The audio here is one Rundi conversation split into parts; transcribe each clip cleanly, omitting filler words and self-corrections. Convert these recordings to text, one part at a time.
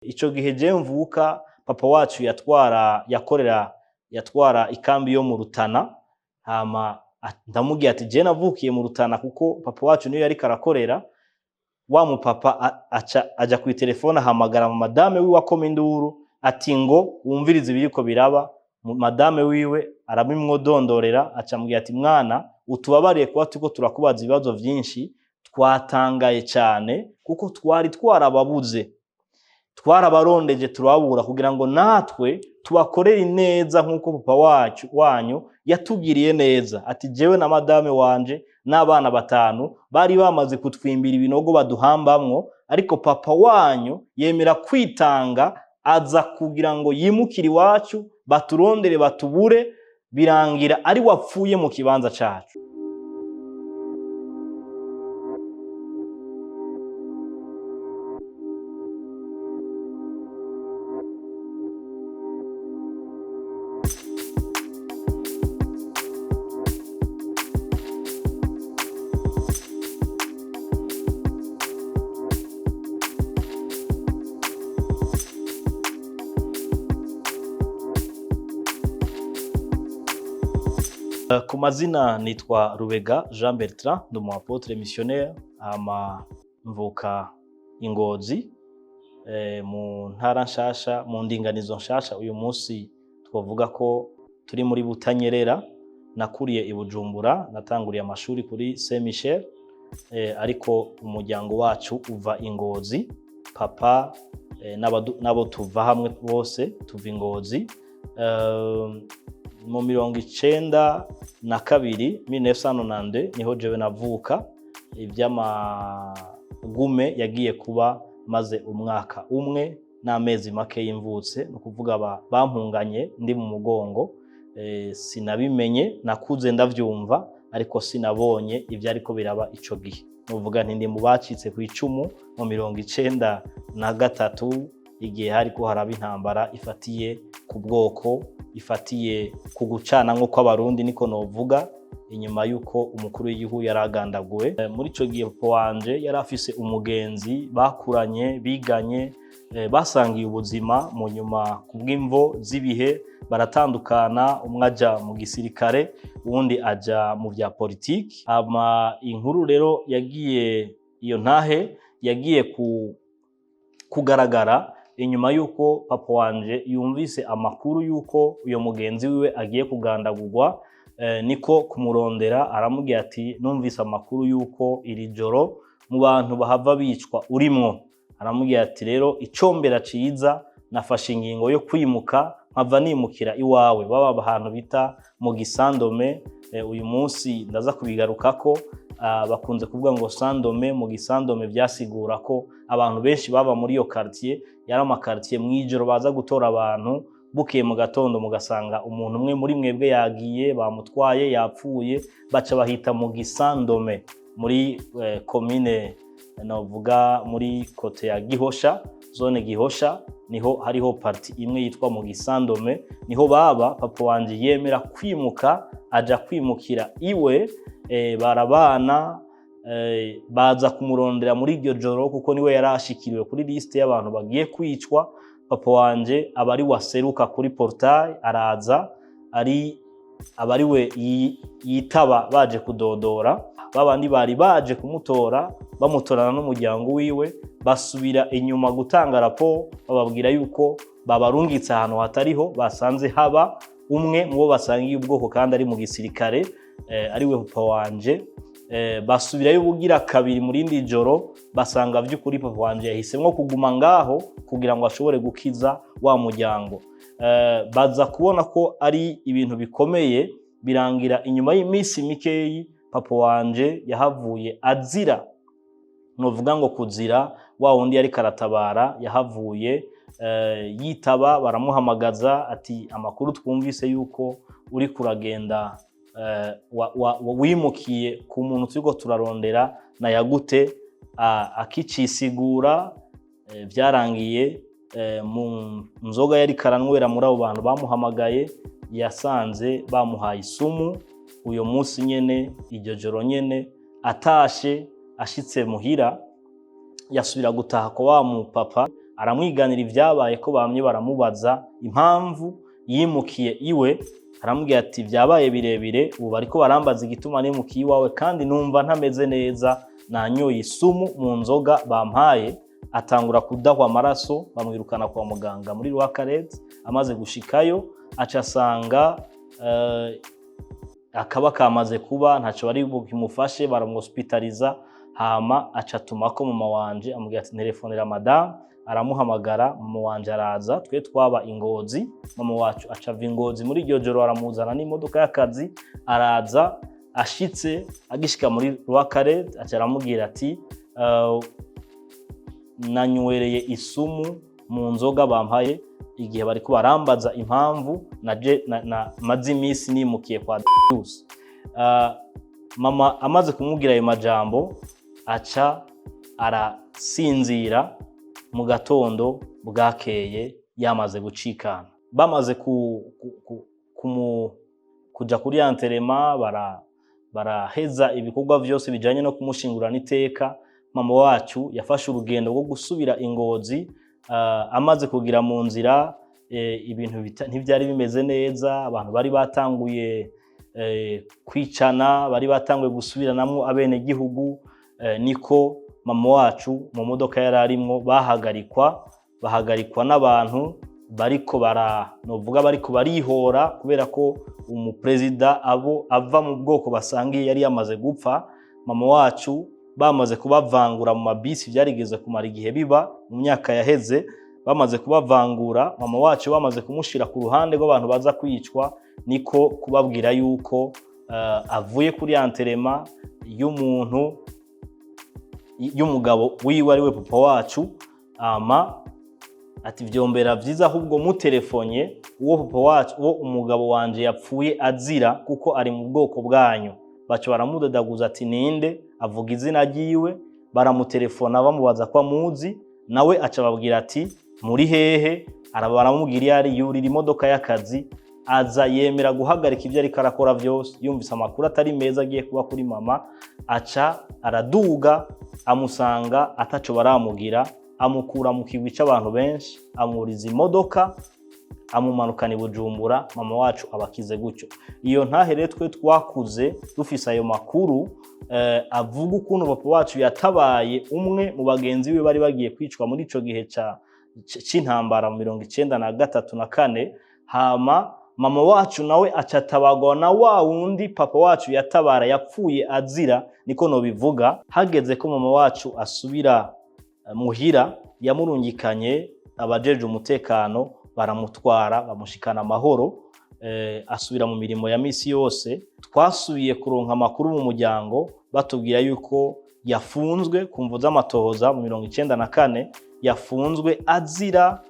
Ico gihe je mvuka, papa wacu yatwara, yakorera, yatwara ikambi yo mu Rutana. Hama ndamubwira ati: "Je navukiye mu Rutana," kuko papa wacu niyo yariko arakorera. Wa mupapa aca aja kwi telefone, ahamagara mu madame wiwe, akoma induru ati ngo wumvirize ibiriko biraba. Madame wiwe arabimwodondorera, aca ambwira ati: "Mwana, utubabariye kuba turiko turakubaza ibibazo vyinshi, twatangaye cane kuko twari twarababuze, twarabarondeje turababura, kugira ngo natwe tubakorere neza nk'uko papa wacu wanyu yatugiriye neza." Ati: "Jewe na madame wanje n'abana batanu bari bamaze kutwimbira ibinogo baduhambamwo, ariko papa wanyu yemera kwitanga, aza kugira ngo yimukire iwacu, baturondere batubure, birangira ari wapfuye mu kibanza cacu." Ku mazina nitwa Rubega Jean Bertrand, ndi umu apôtre missionnaire. Hama mvuka Ingozi, mu ntara nshasha, mu ndinganizo nshasha. Uyu munsi twavuga ko turi muri Butanyerera. Nakuriye i Bujumbura, natanguriye amashuri kuri Saint Michel, ariko umuryango wacu uva Ingozi. Papa n'abo tuva hamwe bose tuva Ingozi. Mu 92, 1992, niho jewe navuka. Ivy'amagume yagiye kuba maze umwaka umwe n'amezi make y'imvutse, ni ukuvuga bampunganye ndi mu mugongo. Sinabimenye, nakuze ndavyumva, ariko sinabonye ivyo ariko biraba ico gihe. Nuvuga nti ndi mu bacitse ku icumu mu 93, igihe hariko haraba intambara ifatiye ku bwoko, ifatiye ku gucana nk'uko Abarundi, niko novuga, inyuma y'uko umukuru w'igihugu yaragandaguwe. Muri ico gihe papa wanje yari afise umugenzi bakuranye, biganye, basangiye ubuzima. Mu nyuma, kubw'imvo z'ibihe, baratandukana, umwe aja mu gisirikare, uwundi aja mu vya politiki. Hama inkuru rero yagiye, iyo ntahe yagiye kugaragara inyuma y'uko papa wanje yumvise amakuru y'uko uyo mugenzi wiwe agiye kugandagurwa. Niko kumurondera, aramubwira ati: "Numvise amakuru y'uko iri joro mu bantu bahava bicwa urimwo." Aramubwira ati: "Rero icombera ciza, nafashe ingingo yo kwimuka, nkava nimukira iwawe." Baba ahantu bita mu Gisandome. Uyu munsi ndaza kubigarukako. Bakunze kuvuga ngo Sandome, mu Gisandome, vyasigura ko abantu benshi baba muri iyo quartier. Yari amakartier, mw'ijoro baza gutora abantu, bukeye mu gatondo mugasanga umuntu umwe muri mwebwe yagiye, bamutwaye, yapfuye. Baca bahita mu Gisandome, muri komine, novuga muri côté ya Gihosha, zone Gihosha, niho hariho partie imwe yitwa mu Gisandome, niho baba. Papa wanje yemera kwimuka, aja kwimukira iwe. Barabana. Baza kumurondera muri iryo joro, kuko niwe yari ashikiriwe kuri liste y'abantu bagiye kwicwa. Papa wanje aba ari waseruka kuri portail, araza, ari aba ari we yitaba baje kudodora. Babandi bari baje kumutora, bamutorana n'umuryango wiwe, basubira inyuma gutanga raporo, bababwira yuko babarungitse ahantu hatariho, basanze haba umwe mu bo basangiye ubwoko kandi ari mu gisirikare, ari we papa wanje. Basubirayo ubugira kabiri mu rindi joro, basanga vy'ukuri papa wanje yahisemwo kuguma ngaho kugira ngo ashobore gukiza wa muryango. Baza kubona ko ari ibintu bikomeye. Birangira inyuma y'iminsi mikeyi papa wanje yahavuye azira, novuga ngo kuzira wa wundi yariko aratabara. Yahavuye yitaba, baramuhamagaza ati: "Amakuru twumvise yuko uri kuragenda, wimukiye ku muntu turiko turarondera, nayagute?" Akicisigura, vyarangiye mu nzoga yari karanywera muri abo bantu bamuhamagaye, yasanze bamuhaye isumu. Uyo munsi nyene, iryo joro nyene, atashe, ashitse muhira, yasubira gutaha kwa wa mupapa. Aramwiganira ivyabaye, ko bamye baramubaza impamvu yimukiye iwe. Aramubwira ati: "Vyabaye birebire, ubu bariko barambaza igituma nimukiye iwawe, kandi numva ntameze neza, nanyoye isumu mu nzoga bampaye." Atangura kudahwa amaraso, bamwirukana kwa muganga muri Rwakarete. Amaze gushikayo, aca asanga akaba kamaze kuba, ntaco bari bukimufashe, baramuhospitaliza. Hama aca atumako mama wanje, amubwira ati: "Telefonera madamu." Aramuhamagara, mama wanje araza. Twe twaba Ingozi. Mama wacu aca ava Ingozi muri iryo joro, aramuzana n'imodoka y'akazi, araza. Ashitse, agishika muri Rwakare, aca aramubwira ati: "Nanywereye isumu mu nzoga bampaye igihe bariko barambaza impamvu naje na maze iminsi nimukiye kwa Darius." Mama amaze kumubwira ayo majambo, aca arasinzira. Mu gatondo bwakeye yamaze gucikana. Bamaze kuja kuri enterrement, baraheza ibikorwa vyose bijanye no kumushingurana iteka. Mama wacu yafashe urugendo rwo gusubira Ingozi. Amaze kugira mu nzira, ibintu ntivyari bimeze neza. Abantu bari batanguye kwicana, bari batanguye gusubiranamwo abenegihugu. Niko mama wacu mu modoka yari arimwo bahagarikwa n'abantu bariko bara novuga bariko barihora, kubera ko umuperezida abo ava mu bwoko basangiye yari yamaze gupfa. Mama wacu bamaze kubavangura mu mabisi, byarigeze kumara igihe biba mu myaka yaheze. Bamaze kubavangura, mama wacu bamaze kumushira ku ruhande rw'abantu baza kwicwa, niko kubabwira yuko avuye kuri enterrement y'umuntu, y'umugabo wiwe, ari we papa wacu. Ama ati: "Vyombera vyiza ahubwo mutelefonye uwo papa wacu, uwo umugabo wanje yapfuye azira, kuko ari mu bwoko bwanyu." Baca baramudodaguza ati: "Ninde?" Avuga izina ryiwe. Baramutelefona, bamubaza ko amuzi. Nawe aca ababwira ati: "Muri hehe?" Araba, baramubwira iyo ari. Yurira imodoka y'akazi, aza, yemera guhagarika ibyo ariko arakora vyose. Yumvise amakuru atari meza agiye kuba kuri mama, aca araduga, amusanga ataco baramugira, amukura mu kigwi c'abantu benshi, amuriza imodoka, amumanukana i Bujumbura. Mama wacu abakize gutyo. Iyo ntahe rero, twe twakuze dufise ayo makuru avuga ukuntu papa wacu yatabaye umwe mu bagenzi be bari bagiye kwicwa muri ico gihe c'intambara mu 93 na kane. Hama mama wacu nawe acatabagwa na wa wundi papa wacu yatabara, yapfuye azira, niko nobivuga. Hageze ko mama wacu asubira muhira, yamurungikanye abajeje umutekano, baramutwara, bamushikana amahoro. Asubira mu mirimo ya misi yose. Twasubiye kuronka amakuru mu muryango, batubwira yuko yafunzwe ku mvu z'amatohoza mu 94, yafunzwe azira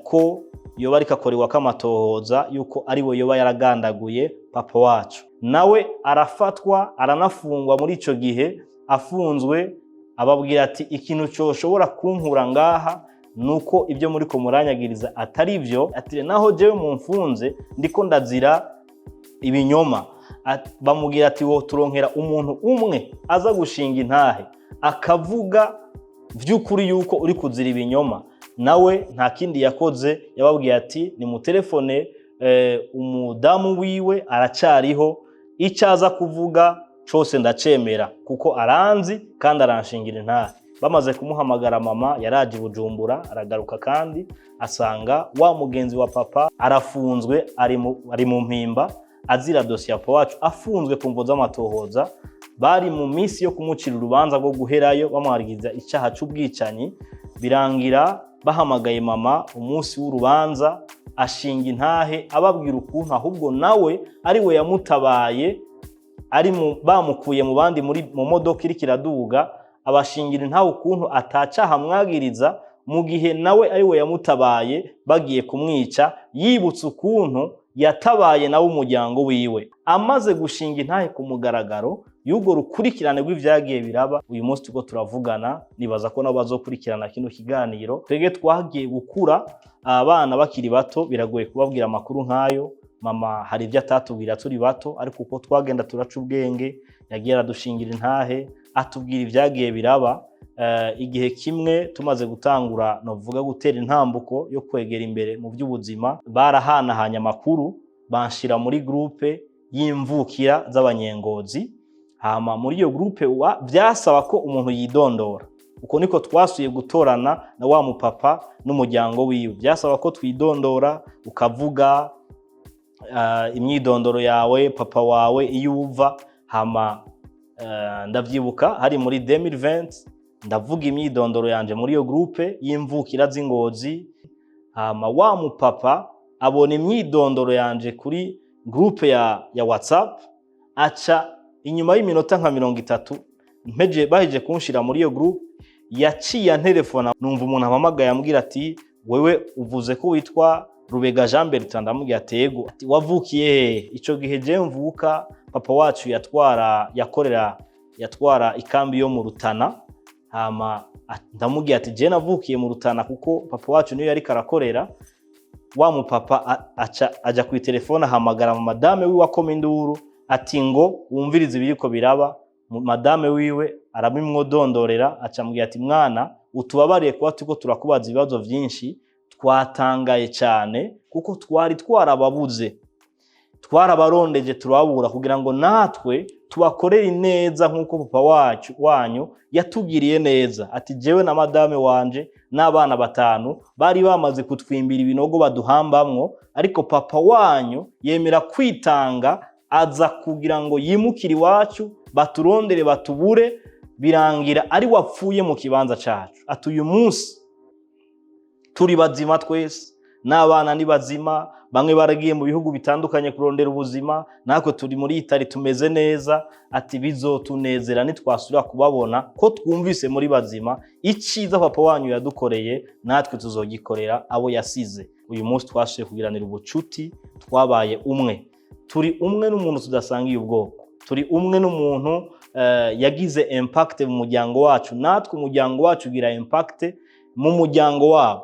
ko yoba ariko akorerwako amatohoza yuko ari we yoba yaragandaguye papa wacu. Nawe arafatwa, aranafungwa. Muri ico gihe afunzwe, ababwira ati: "Ikintu coshobora kunkura ngaha nuko ibyo muriko muranyagiriza atari byo." Ati: "Naho jewe mumfunze, ndiko ndazira ibinyoma." Bamubwira ati: "Wo turonkera umuntu umwe aza gushinga intahe, akavuga vy'ukuri yuko uri kuzira ibinyoma." Nawe nta kindi yakoze, yababwiye ati: "Nimutelefone umudamu wiwe, aracariho, icyo aza kuvuga cose ndacemera, kuko aranzi kandi aranshingira intahe." Bamaze kumuhamagara, mama yaraje i Bujumbura, aragaruka, kandi asanga wa mugenzi wa papa arafunzwe, ari mu Mpimba, azira dosiye ya papa wacu, afunzwe ku mvo z'amatohoza. Bari mu minsi yo kumucira urubanza rwo guherayo, bamwagiriza icyaha c'ubwicanyi. Birangira bahamagaye mama umunsi w'urubanza, ashinga intahe, ababwira ukuntu ahubwo nawe ari we yamutabaye, ari bamukuye mu bandi muri mu modoka iriko iraduga. Abashingira intahe ukuntu atacaha amwagiriza, mu gihe nawe ari we yamutabaye bagiye kumwica. Yibutse ukuntu yatabaye nawe umuryango wiwe. Amaze gushinga intahe ku mugaragaro y'urwo rukurikirane rw'ivyagiye biraba, uyu munsi turiko turavugana, nibaza ko nabo bazokurikirana kino kiganiro. Twebwe twagiye gukura, abana bakiri bato biragoye kubabwira amakuru nk'ayo. Mama hari ibyo atatubwira turi bato, ariko uko twagenda turaca ubwenge, yagiye aradushingira intahe, atubwira ibyagiye biraba. Igihe kimwe tumaze gutangura, novuga gutera intambuko yo kwegera imbere mu by'ubuzima, barahanahanye amakuru, banshira muri groupe y'imvukira z'Abanyengozi. Hama muri iyo groupe vyasaba ko umuntu yidondora. Uko niko twasuye gutorana na wa mupapa n'umuryango wiwe. Byasaba ko twidondora, ukavuga imyidondoro yawe, papa wawe, iyo uva. Hama ndavyibuka hari muri 2020, ndavuga imyidondoro yanje muri iyo groupe y'imvukira z'Ingozi. Hama wa mupapa abona imyidondoro yanje kuri groupe ya WhatsApp, aca inyuma y'iminota nka 30 mpeje baheje kunshira muri iyo groupe, yaciye antelefona. Numva umuntu ampamagaye ambwira ati: "Wewe uvuze ko witwa Rubega Jean Bertrand?" Ndamubwira ati: "Yego." Ati: "Wavukiye hehe?" Ico gihe je mvuka, papa wacu yatwara, yakorera, yatwara ikambi yo mu Rutana. Hama ndamubwira ati: "Je navukiye mu Rutana, kuko papa wacu niyo yariko arakorera." Wa mupapa aca aja ku telefone, ahamagara mu madame wiwe, akoma induru ati ngo wumvirize ibiriko biraba. Madame wiwe arabimwodondorera, aca amubwira ati: "Mwana, utubabariye kuba turiko turakubaza ibibazo vyinshi, twatangaye cyane kuko twari twarababuze, twarabarondeje turababura, kugira ngo natwe tubakorere neza nk'uko papa wacu wanyu yatugiriye neza." Ati: "Jewe na madame wanje n'abana batanu bari bamaze kutwimbira ibinogo baduhambamwo, ariko papa wanyu yemera kwitanga, aza kugira ngo yimukire iwacu, baturondere batubure, birangira ari wapfuye mu kibanza cacu." Ati: "Uyu munsi turi bazima twese, n'abana ni bazima, bamwe baragiye mu bihugu bitandukanye kurondera ubuzima, natwe turi muri Itali tumeze neza." Ati: "Bizotunezera nitwasubira kubabona, ko twumvise muri bazima. Iciza papa wanyu yadukoreye, natwe tuzogikorera abo yasize." Uyu munsi twasubiye kugiranira ubucuti, twabaye umwe, turi umwe n'umuntu tudasangiye ubwoko, turi umwe n'umuntu yagize impact mu muryango wacu, natwe umuryango wacu ugira impact mu muryango wabo.